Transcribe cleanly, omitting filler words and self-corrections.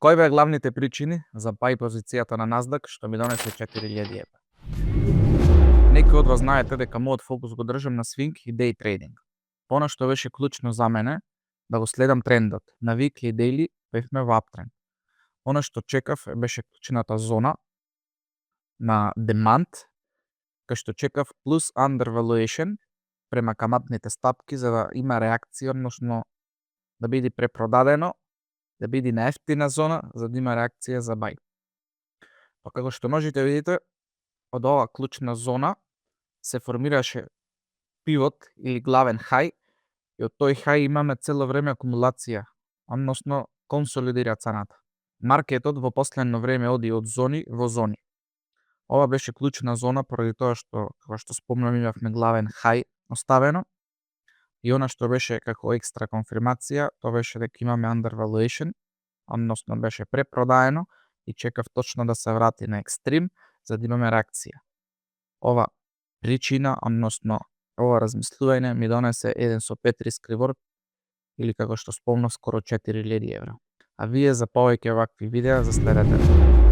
Кои беа главните причини за пај позицијата на Nasdaq што ми донесе 4000 евра? Некои од вас знаете дека мојот фокус го држам на свинг и day trading. Она што беше клучно за мене да го следам трендот. На weekly и daily бевме во uptrend. Она што чекав беше клучната зона на demand, кај што чекав plus undervaluation према каматните стапки за да има реакција, односно да биде препродадено, да биде на ефтина зона за да има реакција за buy. Па како што можете видите, од оваа клучна зона се формираше пивот или главен хај и од тој хај имаме цело време акумулација, односно консолидира цената. Маркетот во последно време оди од зони во зони. Ова беше клучна зона поради тоа што, како што спомнам, имавме главен хај оставено и она што беше како екстра конфирмација, тоа беше дека имаме undervaluation, односно беше препродаено и чекав точно да се врати на екстрим за да имаме реакција. Ова причина, односно ова размислување ми донесе 1 со 5 риск реворд или како што спомнав скоро 4000 евра. А вие за повеќе вакви видеа заследете.